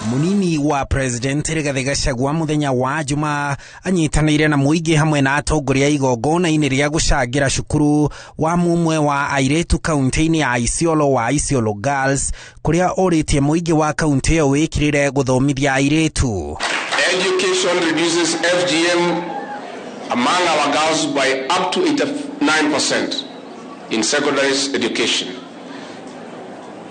Munini wa President Rigathi Gachagua muthenya wa Jumaa anyitanĩire na mũingĩ hamwe na atongoria igongona-inĩ rĩa gũcangĩra cukuru wa mumwe wa airĩtu kaunti-inĩ ya Isiolo wa Isiolo Girls, kũrĩa ũrĩtie mũingĩ wa kaunti ĩyo wĩkĩrĩre gũthomithia airĩtu. Education reduces FGM among our girls by up to 89% in secondary education.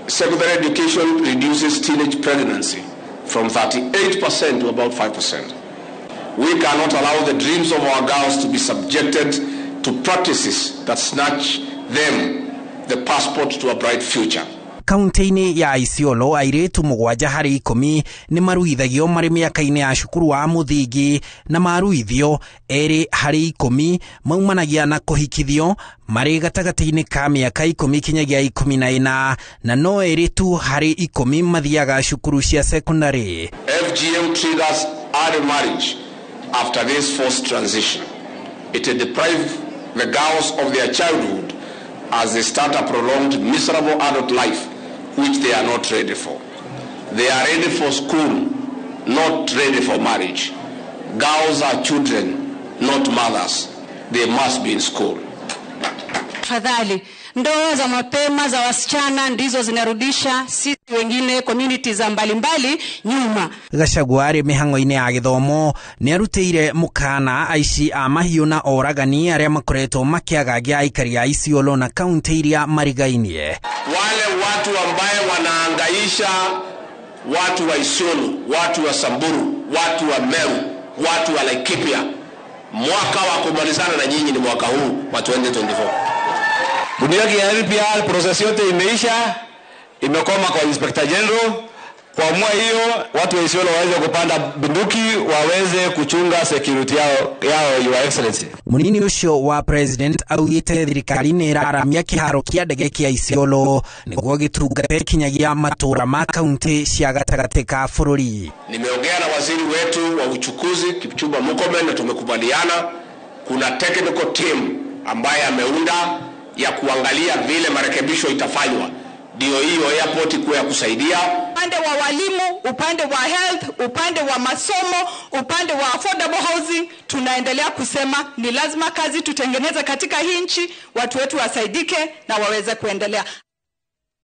Secondary education reduces teenage pregnancy from 38% to about 5%. We cannot allow the dreams of our girls to be subjected to practices that snatch them the passport to a bright future. Kaunti-inĩ ya Isiolo airĩtu 7 harĩ 10 nĩ maruithagio marĩ mĩaka-inĩ ya cukuru wa mũthingi, na maruithio 2 harĩ 10 maumanagia na kũhikithio marĩ gatagatĩ-inĩ ka mĩaka 10 kinyagia 14, na no 2 tu harĩ 10 mathiaga cukuru cia secondary. FGM triggers early marriage after this forced transition. It deprives the girls of their childhood as they start a prolonged miserable adult life which they are not ready for. They are ready for school, not ready for marriage. Girls are children, not mothers. They must be in school. Tafadhali, ndoa za mapema za wasichana ndizo zinarudisha sisi wengine communities za mbalimbali nyuma. Gachagua arĩ mĩhang'o-inĩ ya gĩthomo nĩ arutĩire mũkana aici a mahiũ na oragani arĩa makoretwo makĩagagia aikari a Isiolo na kaunti iria marigainie. Wale watu ambaye wanaangaisha watu wa Isiolo, watu wa Samburu, watu wa Meru, watu wa Laikipia, mwaka wa kumalizana na nyinyi ni mwaka huu wa 2024. Bunduki ya NPR process yote imeisha, imekoma kwa Inspector General. Kuamua hiyo watu wa Isiolo waweze kupanda bunduki, waweze kuchunga security yao, Your Excellency. Munini ucio wa President augite thirikari nĩ ĩraramia kĩharo kĩa ndege kĩa Isiolo nĩguo gĩtungate kinyagia matũra ma kaunti cia gatagatĩ ka bũrũri. Nimeongea na waziri wetu wa uchukuzi Kipchumba Murkomen na tumekubaliana kuna technical team ambaye ameunda ya kuangalia vile marekebisho itafanywa ndio hiyo airport ikuwe ya kusaidia. Upande wa walimu, upande wa health, upande wa masomo, upande wa affordable housing, tunaendelea kusema ni lazima kazi tutengeneze katika hii nchi, watu wetu wasaidike na waweze kuendelea.